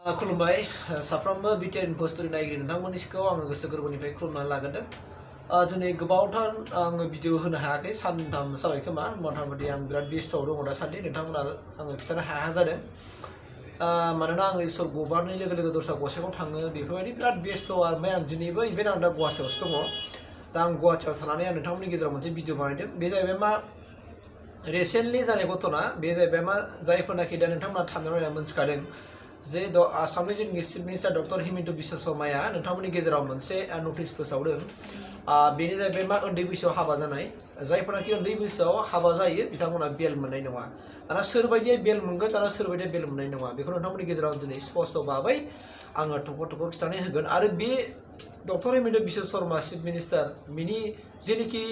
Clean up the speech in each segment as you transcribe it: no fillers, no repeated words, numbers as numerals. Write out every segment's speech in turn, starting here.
खुलुमबाय साफ्रोमबो बिटिआरनि पोस्टनि नायगिरि नोंथांमोननि सिगाङाव आङो गोसो गोरबोनिफ्राय खुलुमनानै लागोरदों। दिनै गोबावथार आङो भिडिअ होनो हायाखै, सानथाम जाबाय खोमा। मथामथि आं बिराद बेस्थआव दङ दासान्दि, नोंथांमोना आङो खिथानो हाया जादों। मानोना आङो इसोर गबारनाय लोगो लोगो दस्रा गसाइगाव थाङो, बेफोरबायदि बिराद बेस्थ आरो ओमफ्राय आं दिनैबो इभेन आं दा गुवाहाटियावसो दङ। दा आं गुवाहाटियाव थानानै आं नोंथांमोननि गेजेराव मोनसे भिडिअ बानायदों। बे जाहैबाय मा रिसेन्टलि जानाय घटना। बे जाहैबाय मा जायफोरनाखि दा नोंथांमोना थांनानै नायना मोनथिखादों जे आसामनि जोंनि chief minister doctor Hemanta Biswa शर्माया नोंथांमोननि गेजेराव मोनसे नटिस फोसावदों। बेनो जाहैबाय मा उन्दै बैसोआव हाबा जानाय, जायफोरनाखि उन्दै बैसोआव हाबा जायो बिथांमोना बेल मोननाय नङा। दाना सोरबायदिया बेल मोनगोन, दाना सोरबायदिया बेल मोननाय नङा, बेखौ नोंथांमोननि गेजेराव दिनै स्पष्ट भाबै आङो थख' थख' खिथानानै होगोन। आरो बे doctor Hemanta Biswa Sarma chief minister बिनि जेनोखि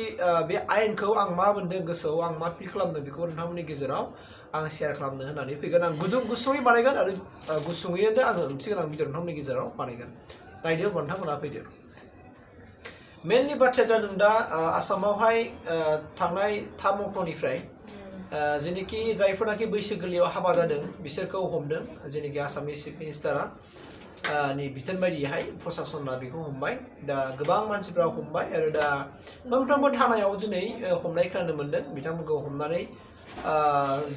बे आयेनखौ आं मा मोनदों गोसोआव, आं मा फिल खालामदों, बेखौ नोंथांमोननि गेजेराव आं शेयार खालामनो होननानै फैगोन। आं गुसुङै बानायगोन आरो गुसुङैनो आङो ओंथि गोनां भिडिअ नोंथांमोननि गेजेराव बानायगोन। नायदो होनबा नोंथांमोना फैदो। मेनलि बाथ्राया जादों दा आसामावहाय थांनाय 3 अक्ट'निफ्राय जेनोखि जायफोरनाखि बैसो गोरलैयाव हाबा जादों बिसोरखौ हमदों। जेनोखि आसामनि चिफ मिनिस्टारा नि बिथोन बायदियैहाय प्रसासना बेखौ हमबाय। दा गोबां मानसिफ्रा हमबाय आरो दा मोनफ्रोमबो थानायाव दिनै हमनाय खोनानो मोन्दों। बिथांमोनखौ हमनानै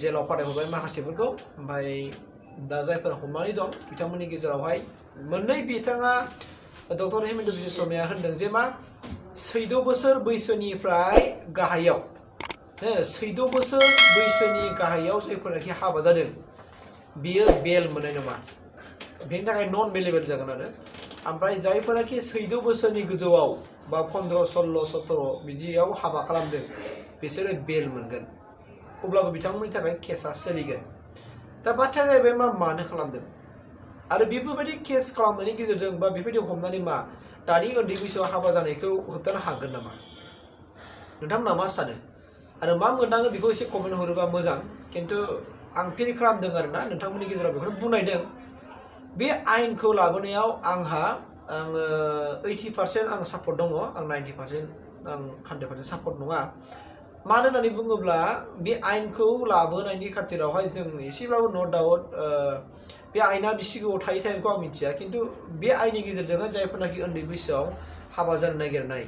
जेलाव फाथायहरबाय माखासेफोरखौ। ओमफ्राय दा जायफोर हमनानै दं बिथांमोननि गेजेरावहाय मोननै बिथाङा डक्टर हेमेन्त बिश्व शर्माया होनदों जे मा 14 बोसोर बैसोनिफ्राय गाहायाव 14 बोसोर बैसोनि गाहायाव जायफोरनाखि हाबा जादों बियो बेल मोननाय नङा, बेनि थाखाय नन बेलेबल जागोन आरो। ओमफ्राय जायफोरनाखि 14 बोसोरनि गोजौआव बा 15, 16, 17 बिदियाव हाबा खालामदों बिसोरो बेल मोनगोन, अब्लाबो बिथांमोननि थाखाय केसा सोलिगोन। दा बाथ्राया जाहैबाय मा मानो खालामदों आरो बेफोरबायदि केस खालामनायनि गेजेरजों बा बेफोरबायदि हमनानै मा दानि उन्दै बैसोआव हाबा जानायखौ होबथानो हागोन नामा? नोंथांमोना मा सानो आरो मा मोनदाङो बेखौ एसे कमेन्ट हरोबा मोजां। खिन्थु आं फिल खालामदों आरोना नोंथांमोननि गेजेराव बेखौनो बुंनायदों। बे आयेनखौ लाबोनायाव आङो 80% आं सापर्ट दङ, आं 90% आं 100% सापर्ट नङा। मानो होननानै बुङोब्ला बे आयेनखौ लाबोनायनि खाथिरावहाय जों एसेब्लाबो नो डाउट बे आयेना बेसे गोबाव थायो बेखौ आं मिथिया, खिन्थु बे आयेननि गेजेरजोंहाय जायफोरनाखि उन्दै बैसोआव हाबा जानो नागिरनाय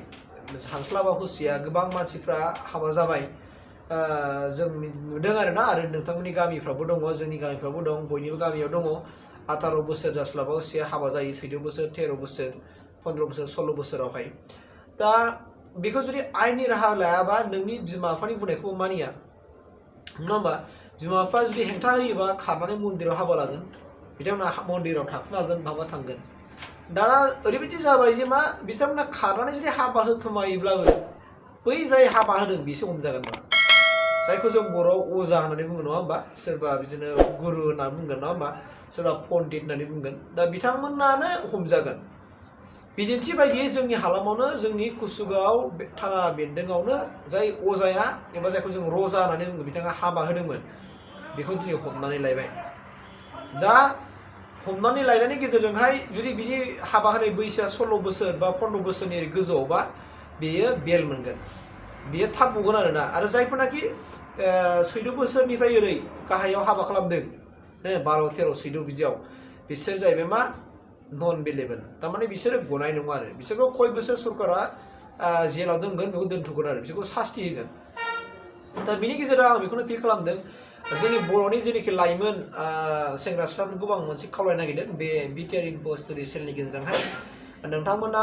सानस्लाबा हुसिया गोबां मानसिफ्रा हाबा जाबाय। जों नुदों आरोना, आरो नोंथांमोननि गामिफ्रावबो दङ, जोंनि गामिफ्रावबो दं, बयनिबो गामियाव दङ। 18 बोसोर जास्लाबा हुसिया हाबा जायो, 14 बोसोर, 13 बोसोर, 15 बोसोर, 16 बोसोरावहाय। दा बेखौ जुदि आयेननि राहा लायाबा नोंनि बिमा बिफानि बुंनायखौबो मानिया, नङा होमबा? बिमा बिफा जुदि हेंथा होयोबा खारनानै मन्दिराव हाबा लागोन, बिथांमोना मन्दिराव थाखुमागोन, बहाबा थांगोन। दाना ओरैबायदि जाबाय जे मा बिथांमोना खारनानै जुदि हाबा होखोमायोब्लाबो बै जाय हाबा होदों बेसो हमजागोन मा, जायखौ जों बर'आव अजा होननानै बुङो, नङा होमबा? सोरबा बिदिनो गुरु होनना बुंगोन, नङा होमबा? सोरबा पन्डित होननानै बुंगोन। दा बिथांमोनानो हमजागोन। बिदिन्थि बायदियै जोंनि हालामावनो जोंनि कुसुगाव थाना बेन्दोंआवनो जाय अजाया एबा जायखौ जों रजा होननानै बुङो बिथाङा हाबा होदोंमोन, बेखौ दिनै हमनानै लायबाय। दा हमनानै लायनायनि गेजेरजोंहाय जुदि बिनि हाबा होनाय बैसोआ 16 बोसोर बा 15 बोसोरनि गोजौआवबा बेयो बेल मोनगोन, बेयो थाब गगोन आरोना। आरो जायफोरनाखि 14 बोसोरनिफ्राय ओरै गाहायाव हाबा खालामदों 12, 13, 14 बिदियाव, बिसोर जाहैबाय मा नन बेलेबल, थारमाने बिसोरो गनाय नङा आरो। बिसोरखौ कय बोसोर सरकारा जेलाव दोनगोन, बेखौ दोनथ'गोन आरो, बिसोरखौ सास्ति होगोन। दा बिनि गेजेराव आं बेखौनो फिल खालामदों, जोंनि बर'नि जेनोखि लाइमोन सेंग्रा सिख्लाफोरखौ आं मोनसे खावलायनो नागिरदों बे बिटिआर इनफो स्ट'रि चेनेलनि गेजेरजोंहाय। नोंथांमोना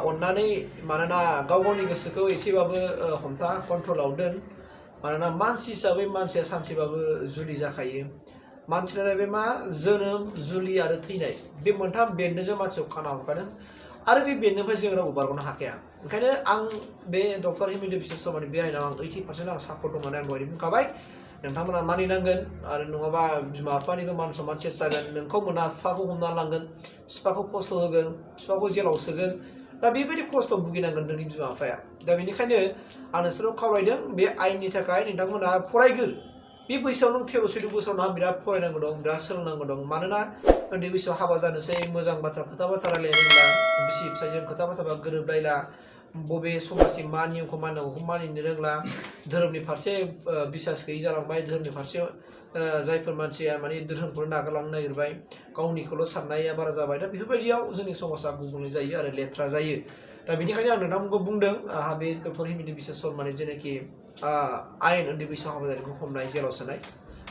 अननानै, मानोना गाव गावनि गोसोखौ एसेबाबो हमथा कन्ट्रलाव दोन। मानोना मानसि हिसाबै मानसिया सानसेबाबो जुलि जाखायो। मानसिया जाहैबाय मा जोनोम, जुलि आरो थैनाय, बे मोनथाम बेन्दोंजों मानसिखौ खाना हरखादों आरो बे बेन्दोंनिफ्राय जों रावबो बारग'नो हाखाया। ओंखायनो आं बे डक्टर हेमेन्त बिश्व शर्मानि बे आयेनाव आं 80% आं सापर्ट दं होननानै आं दहायनो बुंखाबाय। नोंथांमोना मानिनांगोन, आरो नङाबा बिमा बिफानिबो मान सनमान सेस जागोन। नोंखौ मोना बिफाखौ हमना लांगोन, बिफाखौ खस्थ' होगोन, बिफाखौ जेलाव सोगोन। दा बेबायदि खस्थ' भुगिनांगोन नोंनि बिमा बिफाया। दा बेनिखायनो आं नोंसोरखौ खावलायदों बे आयेननि थाखाय नोंथांमोना फरायगोर। बे बैसोआव नों 13, 14 बोसोराव नोंहा बिराद फरायनांगौ दं, बिराद सोलोंनांगौ दं। मानोना उन्दै बैसोआव हाबा जानोसै, मोजां बाथ्रा खोथा बाथ्रा रायलायनो रोंला, बिसि फिसायजों खोथा बाथ्रा गोरोबलायला, बबे समाजनि मा नियमखौ मानिनांगौ बेखौ मानिनो रोंला धोरोमनि फारसे बिसास गैयै जालांबाय धोरोमनि फारसे जायफोर मानसिया माने धोरोमखौ नागारलांनो नागिरबाय गावनिखौल' साननाया बारा जाबाय दा बेफोरबायदियाव जोंनि समाजा गुबुंले जायो आरो लेथ्रा जायो दा बेनिखायनो आं नोंथांमोनखौ बुंदों आंहा बे डक्टर हेमेन्टा बिश्व शर्मानि जेनाखि आयेन उन्दै बैसोआव हाबा जानायखौ हमनाय जेलाव सोनाय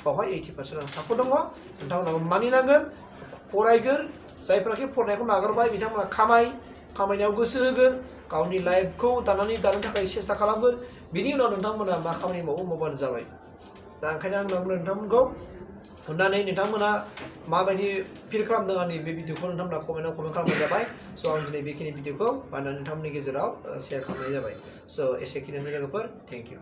बावहाय 80% आं सापर्ट दङ नोंथांमोनाबो मानिनांगोन फरायगोन जायफोराखि फरायनायखौ नागारबाय बिथांमोना खामायनायाव गोसो होगोन गावनि लाइफखौ दानो थाखाय सेस्था खालामगोन बिनि उनाव नोंथांमोना मा खामानि मावबानो जाबाय दा ओंखायनो आं नोंथांमोनखौ अननानै नोंथांमोना माबायदि फिल खालामदों आंनि बे भिडिअखौ नोंथांमोना कमेन्टआव कमेन्ट खालामनाय जाबाय स' आं दिनै बेखिनि भिडिअखौ बानायनानै नोंथांमोननि गेजेराव शेयार खालामनाय जाबाय स' एसेखिनियानो लोगोफोर थेंक इउ